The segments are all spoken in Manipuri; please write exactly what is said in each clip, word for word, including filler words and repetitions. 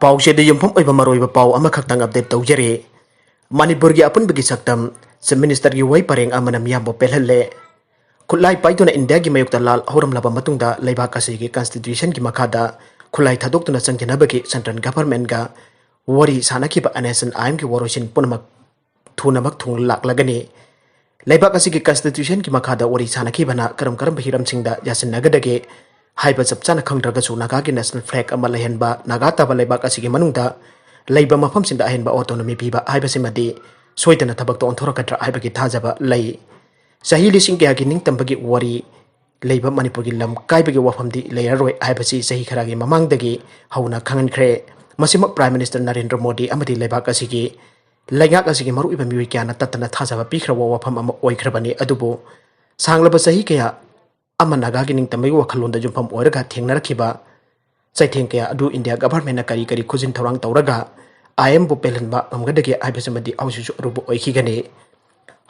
ꯄꯥꯎꯆꯦꯗ ꯌꯨꯝꯐꯝ ꯑꯣꯏꯕ ꯃꯔꯨꯑꯣꯏꯕ ꯄꯥꯎ ꯑꯃꯈꯛꯇꯪ ꯑꯞꯗꯦꯠ ꯇꯧꯖꯔꯤ꯫ ꯃꯅꯤꯄꯨꯔꯒꯤ ꯑꯄꯨꯟꯕꯒꯤ ꯁꯛꯇꯝ, ꯆꯤꯐ ꯃꯤꯅꯤꯁꯇꯔꯒꯤ ꯋꯥꯍꯩ ꯄꯔꯦꯡ ꯑꯃꯅ ꯃꯤꯌꯥꯝꯕꯨ ꯄꯦꯜꯍꯜꯂꯦ꯫ ꯈꯨꯠꯂꯥꯏ ꯄꯥꯏꯗꯨꯅ ꯏꯟꯗꯤꯌꯥꯒꯤ ꯃꯥꯌꯣꯛꯇ ꯂꯥꯜ ꯍꯧꯔꯝꯂꯕ ꯃꯇꯨꯡꯗ ꯂꯩꯕꯥꯛ ꯑꯁꯤꯒꯤ ꯀꯟꯁꯇꯤꯇ꯭ꯌꯨꯁꯟꯒꯤ ꯃꯈꯥꯗ ꯈꯨꯠꯂꯥꯏ ꯊꯥꯗꯣꯛꯇꯨꯅ ꯆꯪꯁꯤꯟꯅꯕꯒꯤ ꯁꯦꯟꯇ꯭ꯔꯦꯜ ꯒꯚꯔꯟꯃꯦꯟꯠꯒ ꯋꯥꯔꯤ ꯁꯥꯅꯈꯤꯕ ꯑꯦꯟ ꯑꯦꯁ ꯑꯦꯟ ꯑꯥꯏ ꯑꯦꯝꯒꯤ ꯋꯥꯔꯣꯏꯁꯤꯟ ꯄꯨꯝꯅꯃꯛ ꯊꯨꯅꯃꯛ ꯊꯨꯡꯂꯥꯛꯂꯒꯅꯤ꯫ ꯂꯩꯕꯥꯛ ꯑꯁꯤꯒꯤ ꯀꯟꯁꯇꯤꯇ꯭ꯌꯨꯁꯟꯒꯤ ꯃꯈꯥꯗ ꯋꯥꯔꯤ ꯁꯥꯅꯈꯤꯕꯅ ꯀꯔꯝ ꯀꯔꯝꯕ ꯍꯤꯔꯝꯁꯤꯡꯗ ꯌꯥꯁꯤꯟꯅꯒꯗꯒꯦ ꯍꯥꯏꯕ ꯆꯞ ꯆꯥꯅ ꯈꯪꯗ꯭ꯔꯒꯁꯨ ꯅꯥꯒꯥꯒꯤ ꯅꯦꯁꯅꯦꯜ ꯐ꯭ꯂꯦꯒ ꯑꯃ ꯂꯩꯍꯟꯕ, ꯅꯥꯒꯥ ꯇꯥꯕ ꯂꯩꯕꯥꯛ ꯑꯁꯤꯒꯤ ꯃꯅꯨꯡꯗ ꯂꯩꯕ ꯃꯐꯝꯁꯤꯡꯗ ꯑꯍꯦꯟꯕ ꯑꯣꯇꯣꯅꯣꯃꯤ ꯄꯤꯕ ꯍꯥꯏꯕꯁꯤꯃꯗꯤ ꯁꯣꯏꯗꯅ ꯊꯕꯛꯇ ꯑꯣꯟꯊꯣꯔꯛꯀꯗ꯭ꯔꯥ ꯍꯥꯏꯕꯒꯤ ꯊꯥꯖꯕ ꯂꯩ꯫ ꯆꯍꯤ ꯂꯤꯁꯤꯡ ꯀꯌꯥꯒꯤ ꯅꯤꯡꯇꯝꯕꯒꯤ ꯋꯥꯔꯤ ꯂꯩꯕ ꯃꯅꯤꯄꯨꯔꯒꯤ ꯂꯝ ꯀꯥꯏꯕꯒꯤ ꯋꯥꯐꯝꯗꯤ ꯂꯩꯔꯔꯣꯏ ꯍꯥꯏꯕꯁꯤ ꯆꯍꯤ ꯈꯔꯒꯤ ꯃꯃꯥꯡꯗꯒꯤ ꯍꯧꯅ ꯈꯪꯍꯟꯈ꯭ꯔꯦ꯫ ꯃꯁꯤꯃꯛ ꯄ꯭ꯔꯥꯏꯝ ꯃꯤꯅꯤꯁꯇꯔ ꯅꯔꯦꯟꯗ꯭ꯔ ꯃꯣꯗꯤ ꯑꯃꯗꯤ ꯂꯩꯕꯥꯛ ꯑꯁꯤꯒꯤ ꯂꯩꯉꯥꯛ ꯑꯁꯤꯒꯤ ꯃꯔꯨꯑꯣꯏꯕ ꯃꯤꯑꯣꯏ ꯀꯌꯥꯅ ꯇꯠꯇꯅ ꯊꯥꯖꯕ ꯄꯤꯈ꯭ꯔꯕ ꯋꯥꯐꯝ ꯑꯃ ꯑꯣꯏꯈ꯭ꯔꯕꯅꯤ꯫ ꯑꯗꯨꯕꯨ ꯁꯥꯡꯂꯕ ꯆꯍꯤ ꯀꯌꯥ ꯑꯃ ꯅꯥꯒꯥꯒꯤ ꯅꯤꯡꯇꯝꯕꯒꯤ ꯋꯥꯈꯜꯂꯣꯟꯗ ꯌꯨꯝꯐꯝ ꯑꯣꯏꯔꯒ ꯊꯦꯡꯅꯔꯛꯈꯤꯕ ꯆꯩꯊꯦꯡ ꯀꯌꯥ ꯑꯗꯨ ꯏꯟꯗꯤꯌꯥ ꯒꯚꯔꯟꯃꯦꯟꯠꯅ ꯀꯔꯤ ꯀꯔꯤ ꯈꯨꯖꯤꯟ ꯊꯧꯔꯥꯡ ꯇꯧꯔꯒ ꯑꯥꯏ ꯑꯦꯝꯕꯨ ꯄꯦꯜꯍꯟꯕ ꯉꯝꯒꯗꯒꯦ ꯍꯥꯏꯕꯁꯤꯃꯗꯤ ꯍꯧꯖꯤꯛꯁꯨ ꯑꯔꯨꯕ ꯑꯣꯏꯈꯤꯒꯅꯤ꯫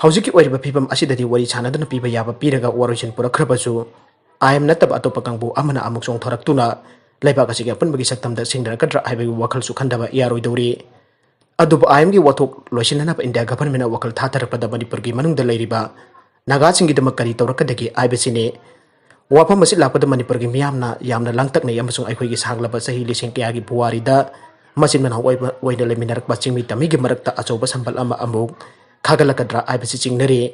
ꯍꯧꯖꯤꯛꯀꯤ ꯑꯣꯏꯔꯤꯕ ꯐꯤꯕꯝ ꯑꯁꯤꯗꯗꯤ ꯋꯥꯔꯤ ꯁꯥꯅꯗꯨꯅ ꯄꯤꯕ ꯌꯥꯕ ꯄꯤꯔꯒ ꯋꯥꯔꯣꯏꯁꯤꯟ ꯄꯨꯔꯛꯈ꯭ꯔꯕꯁꯨ, ꯑꯥꯏ ꯑꯦꯝ ꯅꯠꯇꯕ ꯑꯇꯣꯞꯄ ꯀꯥꯡꯕꯨ ꯑꯃꯅ ꯑꯃꯨꯛ ꯆꯣꯡꯊꯣꯔꯛꯇꯨꯅ ꯂꯩꯕꯥꯛ ꯑꯁꯤꯒꯤ ꯑꯄꯨꯟꯕꯒꯤ ꯁꯛꯇꯝꯗ ꯁꯤꯡꯅꯔꯛꯀꯗ꯭ꯔꯥ ꯍꯥꯏꯕꯒꯤ ꯋꯥꯈꯜꯁꯨ ꯈꯟꯗꯕ ꯌꯥꯔꯣꯏꯗꯧꯔꯤ꯫ ꯑꯗꯨꯕꯨ ꯑꯥꯏ ꯑꯦꯝꯒꯤ ꯋꯥꯊꯣꯛ ꯂꯣꯏꯁꯤꯟꯅꯅꯕ ꯏꯟꯗꯤꯌꯥ ꯒꯚꯔꯟꯃꯦꯟꯠꯅ ꯋꯥꯈꯜ ꯊꯥꯊꯔꯛꯄꯗ ꯃꯅꯤꯄꯨꯔꯒꯤ ꯃꯅꯨꯡꯗ ꯂꯩꯔꯤꯕ ꯅꯥꯒꯥꯁꯤꯡꯒꯤꯗꯃꯛ ꯀꯔꯤ ꯇꯧꯔꯛꯀꯗꯒꯦ ꯍꯥꯏꯕꯁꯤꯅꯤ꯫ ꯋꯥꯐꯝ ꯑꯁꯤ ꯂꯥꯛꯄꯗ ꯃꯅꯤꯄꯨꯔꯒꯤ ꯃꯤꯌꯥꯝꯅ ꯌꯥꯝꯅ ꯂꯥꯡꯇꯛꯅꯩ ꯑꯃꯁꯨꯡ ꯑꯩꯈꯣꯏꯒꯤ ꯁꯥꯡꯂꯕ ꯆꯍꯤ ꯂꯤꯁꯤꯡ ꯀꯌꯥꯒꯤ ꯄꯨꯋꯥꯔꯤꯗ ꯃꯆꯤꯟ ꯃꯅꯥꯎ ꯑꯣꯏꯕ, ꯑꯣꯏꯅ ꯂꯩꯃꯤꯟꯅꯔꯛꯄ ꯆꯤꯡꯃꯤ ꯇꯝꯃꯤꯒꯤ ꯃꯔꯛꯇ ꯑꯆꯧꯕ ꯁꯝꯕꯜ ꯑꯃ ꯑꯃꯨꯛ ꯈꯥꯒꯠꯂꯛꯀꯗ꯭ꯔꯥ ꯍꯥꯏꯕꯁꯤ ꯆꯤꯡꯅꯔꯤ꯫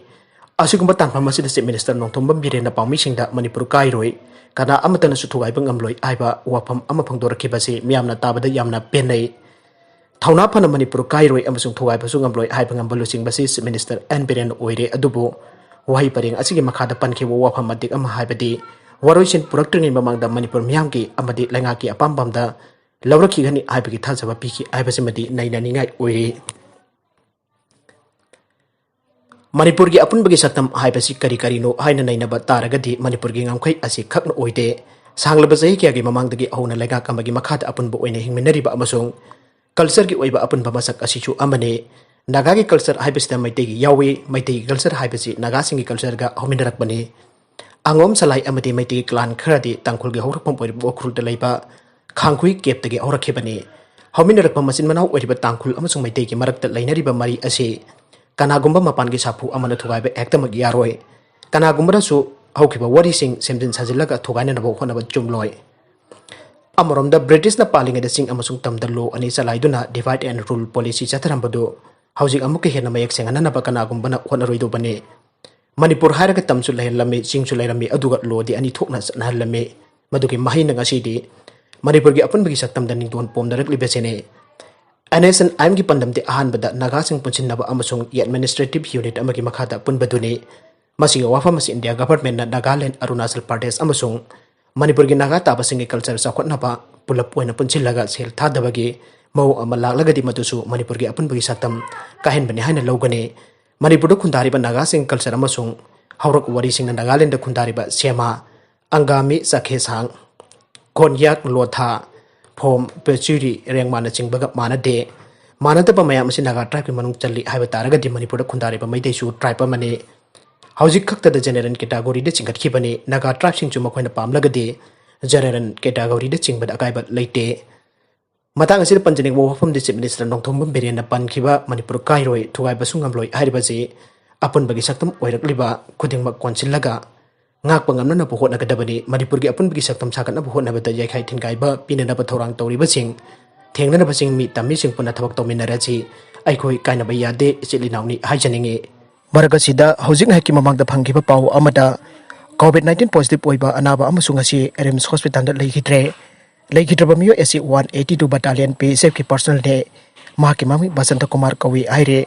ꯑꯁꯤꯒꯨꯝꯕ ꯇꯥꯟꯐꯝ ꯑꯁꯤꯗ ꯆꯤꯐ ꯃꯤꯅꯤꯁꯇꯔ ꯅꯣꯡꯊꯣꯝꯕꯝ ꯕꯤꯔꯦꯟꯅ ꯄꯥꯎꯃꯤꯁꯤꯡꯗ "ꯃꯅꯤꯄꯨꯔ ꯀꯥꯏꯔꯣꯏ, ꯀꯅꯥ ꯑꯃꯠꯇꯅꯁꯨ ꯊꯨꯒꯥꯏꯕ ꯉꯝꯂꯣꯏ" ꯍꯥꯏꯕ ꯋꯥꯐꯝ ꯑꯃ ꯐꯣꯡꯗꯣꯔꯛꯈꯤꯕꯁꯤ ꯃꯤꯌꯥꯝꯅ ꯇꯥꯕꯗ ꯌꯥꯝꯅ ꯄꯦꯟꯅꯩ꯫ "ꯊꯧꯅꯥ ꯐꯅ ꯃꯅꯤꯄꯨꯔ ꯀꯥꯏꯔꯣꯏ ꯑꯃꯁꯨꯡ ꯊꯨꯒꯥꯏꯕꯁꯨ ꯉꯝꯂꯣꯏ" ꯍꯥꯏꯕ ꯉꯝꯕ ꯂꯨꯆꯤꯡꯕꯁꯤ ꯆꯤꯐ ꯃꯤꯅꯤꯁꯇꯔ ꯑꯦꯟ ꯕꯤꯔꯦꯟ ꯑꯣꯏꯔꯦ꯫ ꯑꯗꯨꯕꯨ ꯋꯥꯍꯩ ꯄꯔꯦꯡ ꯑꯁꯤꯒꯤ ꯃꯈꯥꯗ ꯄꯟꯈꯤꯕ ꯋꯥꯐꯝ ꯃꯇꯦꯛ ꯑꯃ ꯍꯥꯏꯕꯗꯤ ꯋꯥꯔꯣꯏꯁꯤꯟ ꯄꯨꯔꯛꯇ꯭ꯔꯤꯉꯩ ꯃꯃꯥꯡꯗ ꯃꯅꯤꯄꯨꯔ ꯃꯤꯌꯥꯝꯒꯤ ꯑꯃꯗꯤ ꯂꯩꯉꯥꯛꯀꯤ ꯑꯄꯥꯝꯕꯝꯗ ꯂꯧꯔꯛꯈꯤꯒꯅꯤ ꯍꯥꯏꯕꯒꯤ ꯊꯥꯖꯕ ꯄꯤꯈꯤ ꯍꯥꯏꯕꯁꯤꯃꯗꯤ ꯅꯩꯅꯅꯤꯡꯉꯥꯏ ꯑꯣꯏꯔꯤ꯫ ꯃꯅꯤꯄꯨꯔꯒꯤ ꯑꯄꯨꯟꯕꯒꯤ ꯁꯛꯇꯝ ꯍꯥꯏꯕꯁꯤ ꯀꯔꯤ ꯀꯔꯤꯅꯣ ꯍꯥꯏꯅ ꯅꯩꯅꯕ ꯇꯥꯔꯒꯗꯤ ꯃꯅꯤꯄꯨꯔꯒꯤ ꯉꯝꯈꯩ ꯑꯁꯤ ꯈꯛꯅ ꯑꯣꯏꯗꯦ꯫ ꯁꯥꯡꯂꯕ ꯆꯍꯤ ꯀꯌꯥꯒꯤ ꯃꯃꯥꯡꯗꯒꯤ ꯍꯧꯅ ꯂꯩꯉꯥꯛ ꯑꯃꯒꯤ ꯃꯈꯥꯗ ꯑꯄꯨꯟꯕ ꯑꯣꯏꯅ ꯍꯤꯡꯃꯤꯟꯅꯔꯤꯕ ꯑꯃꯁꯨꯡ ꯀꯜꯆꯔꯒꯤ ꯑꯣꯏꯕ ꯑꯄꯨꯟꯕ ꯃꯁꯛ ꯑꯁꯤꯁꯨ ꯑꯃꯅꯤ꯫ ꯅꯥꯒꯥꯒꯤ ꯀꯜꯆꯔ ꯍꯥꯏꯕꯁꯤꯗ ꯃꯩꯇꯩꯒꯤ ꯌꯥꯎꯏ꯫ ꯃꯩꯇꯩꯒꯤ ꯀꯜꯆꯔ ꯍꯥꯏꯕꯁꯤ ꯅꯥꯒꯥꯁꯤꯡꯒꯤ ꯀꯜꯆꯔꯒ ꯍꯧꯃꯤꯟꯅꯔꯛꯄꯅꯤ꯫ ꯑꯉꯣꯝ ꯁꯂꯥꯏ ꯑꯃꯗꯤ ꯃꯩꯇꯩꯒꯤ ꯀ꯭ꯂꯥꯟ ꯈꯔꯗꯤ ꯇꯥꯡꯈꯨꯜꯒꯤ ꯍꯧꯔꯛꯐꯝ ꯑꯣꯏꯔꯤꯕ ꯎꯈ꯭ꯔꯨꯜꯗ ꯂꯩꯕ ꯈꯥꯡꯈꯨꯏ ꯀꯦꯞꯇꯒꯤ ꯍꯧꯔꯛꯈꯤꯕꯅꯤ꯫ ꯍꯧꯃꯤꯟꯅꯔꯛꯄ ꯃꯆꯤꯟ ꯃꯅꯥꯎ ꯑꯣꯏꯔꯤꯕ ꯇꯥꯡꯈꯨꯜ ꯑꯃꯁꯨꯡ ꯃꯩꯇꯩꯒꯤ ꯃꯔꯛꯇ ꯂꯩꯅꯔꯤꯕ ꯃꯔꯤ ꯑꯁꯤ ꯀꯅꯥꯒꯨꯝꯕ ꯃꯄꯥꯟꯒꯤ ꯁꯥꯐꯨ ꯑꯃꯅ ꯊꯨꯒꯥꯏꯕ ꯍꯦꯛꯇꯃꯛ ꯌꯥꯔꯣꯏ꯫ ꯀꯅꯥꯒꯨꯝꯕꯅꯁꯨ ꯍꯧꯈꯤꯕ ꯋꯥꯔꯤꯁꯤꯡ ꯁꯦꯝꯖꯤꯟ ꯁꯥꯖꯤꯜꯂꯒ ꯊꯨꯒꯥꯏꯅꯅꯕ ꯍꯣꯠꯅꯕ ꯆꯨꯝꯂꯣꯏ꯫ ꯑꯃꯔꯣꯝꯗ ꯕ꯭ꯔꯤꯇꯤꯁꯅ ꯄꯥꯜꯂꯤꯉꯩꯗ ꯆꯤꯡ ꯑꯃꯁꯨꯡ ꯇꯝꯗ law ꯑꯅꯤ ꯆꯂꯥꯏꯗꯨꯅ divide and rule policy ꯆꯠꯊꯔꯝꯕꯗꯨ ꯍꯧꯖꯤꯛ ꯑꯃꯨꯛꯀ ꯍꯦꯟꯅ ꯃꯌꯦꯛ ꯁꯦꯡꯍꯟꯅꯅꯕ ꯀꯅꯥꯒꯨꯝꯕꯅ ꯍꯣꯠꯅꯔꯣꯏꯗꯧꯕꯅꯤ꯫ ꯃꯅꯤꯄꯨꯔ ꯍꯥꯏꯔꯒ ꯇꯝꯁꯨ ꯂꯩꯍꯜꯂꯝꯃꯤ, ꯆꯤꯡꯁꯨ ꯂꯩꯔꯝꯃꯤ, ꯑꯗꯨꯒ lawꯗꯤ ꯑꯅꯤ ꯊꯣꯛꯅ ꯆꯠꯅꯍꯜꯂꯝꯃꯤ꯫ ꯃꯗꯨꯒꯤ ꯃꯍꯩꯅ ꯉꯁꯤꯗꯤ ꯃꯅꯤꯄꯨꯔꯒꯤ ꯑꯄꯨꯟꯕꯒꯤ ꯁꯛꯇꯝꯗ ꯅꯤꯡꯗꯣꯟ ꯄꯣꯝꯅꯔꯛꯂꯤꯕꯁꯤꯅꯤ꯫ NSCN-IMꯒꯤ ꯄꯥꯟꯗꯝꯗꯤ ꯑꯍꯥꯟꯕꯗ ꯅꯥꯒꯥꯁꯤꯡ ꯄꯨꯟꯁꯤꯟꯅꯕ ꯑꯃꯁꯨꯡ administrative unit ꯑꯃꯒꯤ ꯃꯈꯥꯗ ꯄꯨꯟꯕꯗꯨꯅꯤ꯫ ꯃꯁꯤꯒꯤ ꯋꯥꯐꯝ ꯑꯁꯤ ꯏꯟꯗꯤꯌꯥ ꯒꯚꯔꯟꯃꯦꯟꯠꯅ ꯅꯥꯒꯥꯂꯦꯟ, ꯑꯔꯨꯅꯥꯆꯜ ꯄ꯭ꯔꯗꯦꯁ ꯑꯃꯁꯨꯡ ꯃꯅꯤꯄꯨꯔꯒꯤ ꯅꯥꯒꯥ ꯇꯥꯕꯁꯤꯡꯒꯤ culture ꯆꯥꯎꯈꯠꯅꯕ ꯄꯨꯂꯞ ꯑꯣꯏꯅ ꯄꯨꯟꯁꯤꯜꯂꯒ ꯁꯦꯜ ꯊꯥꯗꯕꯒꯤ ꯃꯑꯣꯡ ꯑꯃ ꯂꯥꯛꯂꯒꯗꯤ ꯃꯗꯨꯁꯨ ꯃꯅꯤꯄꯨꯔꯒꯤ ꯑꯄꯨꯟꯕꯒꯤ ꯁꯛꯇꯝ ꯀꯥꯏꯍꯟꯕꯅꯤ ꯍꯥꯏꯅ ꯂꯧꯒꯅꯤ꯫ ꯃꯅꯤꯄꯨꯔꯗ ꯈꯨꯟꯗꯥꯔꯤꯕ ꯅꯥꯒꯥꯁꯤꯡ culture ꯑꯃꯁꯨꯡ ꯍꯧꯔꯛ ꯋꯥꯔꯤꯁꯤꯡꯅ ꯅꯥꯒꯥꯂꯦꯟꯗ ꯈꯨꯟꯗꯥꯔꯤꯕ ꯁꯦꯃꯥ, ꯑꯪꯒꯥꯃꯤ, ꯆꯥꯈꯦꯁꯥꯡ, ꯈꯣꯟꯌꯥꯛ, ꯂꯣꯊꯥ, ꯐꯣꯝ, ꯄꯦꯆꯨꯔꯤ, ꯔꯦꯡꯃꯥꯅꯆꯤꯡꯕꯒ ꯃꯥꯟꯅꯗꯦ꯫ ꯃꯥꯟꯅꯗꯕ ꯃꯌꯥꯝ ꯑꯁꯤ ꯅꯥꯒꯥ tribeꯀꯤ ꯃꯅꯨꯡ ꯆꯜꯂꯤ ꯍꯥꯏꯕ ꯇꯥꯔꯒꯗꯤ ꯃꯅꯤꯄꯨꯔꯗ ꯈꯨꯟꯗꯥꯔꯤꯕ ꯃꯩꯇꯩꯁꯨ tribe ꯑꯃꯅꯤ꯫ ꯍꯧꯖꯤꯛ ꯈꯛꯇꯗ general categoryꯗ ꯆꯤꯡꯈꯠꯈꯤꯕꯅꯤ꯫ ꯅꯥꯒꯥ tribeꯁꯤꯡꯁꯨ ꯃꯈꯣꯏꯅ ꯄꯥꯝꯂꯒꯗꯤ general categoryꯗ ꯆꯤꯡꯕꯗ ꯑꯀꯥꯏꯕ ꯂꯩꯇꯦ꯫ ꯃꯇꯥꯡ ꯑꯁꯤꯗ ꯄꯟꯖꯅꯤꯡꯕ ꯋꯥꯐꯝꯗꯤ Chief Minister ꯅꯣꯡꯊꯣꯝꯕꯝ ꯕꯤꯔꯦꯟꯅ ꯄꯟꯈꯤꯕ "ꯃꯅꯤꯄꯨꯔ ꯀꯥꯏꯔꯣꯏ, ꯊꯨꯒꯥꯏꯕꯁꯨ ꯉꯝꯂꯣꯏ" ꯍꯥꯏꯔꯤꯕꯁꯤ ꯑꯄꯨꯟꯕꯒꯤ ꯁꯛꯇꯝ ꯑꯣꯏꯔꯛꯂꯤꯕ ꯈꯨꯗꯤꯡꯃꯛ ꯀꯣꯟꯁꯤꯜꯂꯒ ꯉꯥꯛꯄ ꯉꯝꯅꯅꯕ ꯍꯣꯠꯅꯒꯗꯕꯅꯤ꯫ ꯃꯅꯤꯄꯨꯔꯒꯤ ꯑꯄꯨꯟꯕꯒꯤ ꯁꯛꯇꯝ ꯁꯥꯒꯠꯅꯕ ꯍꯣꯠꯅꯕꯗ ꯌꯩꯈꯥꯏ ꯊꯤꯟꯒꯥꯏꯕ ꯄꯤꯅꯅꯕ ꯊꯧꯔꯥꯡ ꯇꯧꯔꯤꯕꯁꯤꯡ ꯊꯦꯡꯅꯅꯕꯁꯤꯡ ꯃꯤ ꯇꯝꯃꯤꯁꯤꯡ ꯄꯨꯟꯅ ꯊꯕꯛ ꯇꯧꯃꯤꯟꯅꯔꯁꯤ꯫ ꯑꯩꯈꯣꯏ ꯀꯥꯏꯅꯕ ꯌꯥꯗꯦ, ꯏꯆꯤꯜ ꯏꯅꯥꯎꯅꯤ ꯍꯥꯏꯖꯅꯤꯡꯏ꯫ ꯃꯔꯛ ꯑꯁꯤꯗ ꯍꯧꯖꯤꯛ ꯉꯥꯏꯍꯥꯛꯀꯤ ꯃꯃꯥꯡꯗ ꯐꯪꯈꯤꯕ ꯄꯥꯎ ꯑꯃꯗ COVID nineteen positive ꯑꯣꯏꯕ ꯑꯅꯥꯕ ꯑꯃꯁꯨ ꯉꯁꯤ RIMS hospitalꯗ ꯂꯩꯈꯤꯗ꯭ꯔꯦ꯫ ꯂꯩꯈꯤꯗ꯭ꯔꯕ ꯃꯤꯑꯣꯏ ꯑꯁꯤ one eighty two battalion BSFꯀꯤ personnelꯅꯦ꯫ ꯃꯍꯥꯛꯀꯤ ꯃꯃꯤꯡ ꯕꯁꯟꯇ ꯀꯨꯃꯥꯔ ꯀꯧꯏ ꯍꯥꯏꯔꯦ꯫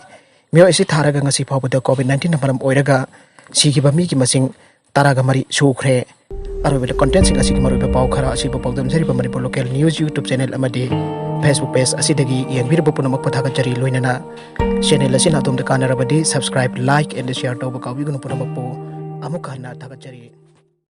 ꯃꯤꯑꯣꯏ ꯑꯁꯤ ꯊꯥꯔꯒ ꯉꯁꯤ ꯐꯥꯎꯕꯗ COVID nineteenꯅ ꯃꯔꯝ ꯑꯣꯏꯔꯒ ꯁꯤꯈꯤꯕ ꯃꯤꯒꯤ ꯃꯁꯤꯡ ꯇꯔꯥꯒ ꯃꯔꯤ ꯁꯨꯈ꯭ꯔꯦ꯫ ꯑꯔꯣꯏꯕꯗ contentꯁꯤꯡ ꯑꯁꯤꯒꯤ ꯃꯔꯨꯑꯣꯏꯕ ꯄꯥꯎ ꯈꯔ ꯑꯁꯤꯕꯨ ꯄꯥꯎꯗꯝꯖꯔꯤꯕ Manipur Local News YouTube channel ꯑꯃꯗꯤ Facebook page ꯑꯁꯤꯗꯒꯤ ꯌꯦꯡꯕꯤꯔꯕ ꯄꯨꯝꯅꯃꯛꯄꯨ ꯊꯥꯒꯠꯆꯔꯤ꯫ ꯂꯣꯏꯅꯅ channel ꯑꯁꯤꯅ ꯑꯗꯣꯝꯗ ꯀꯥꯟꯅꯔꯕꯗꯤ subscribe, like and share ꯇꯧꯕ ꯀꯥꯎꯕꯤꯒꯅꯨ꯫ ꯄꯨꯝꯅꯃꯛꯄꯨ ꯑꯃꯨꯛ ꯍꯟꯅ ꯊꯥꯒꯠꯆꯔꯤ꯫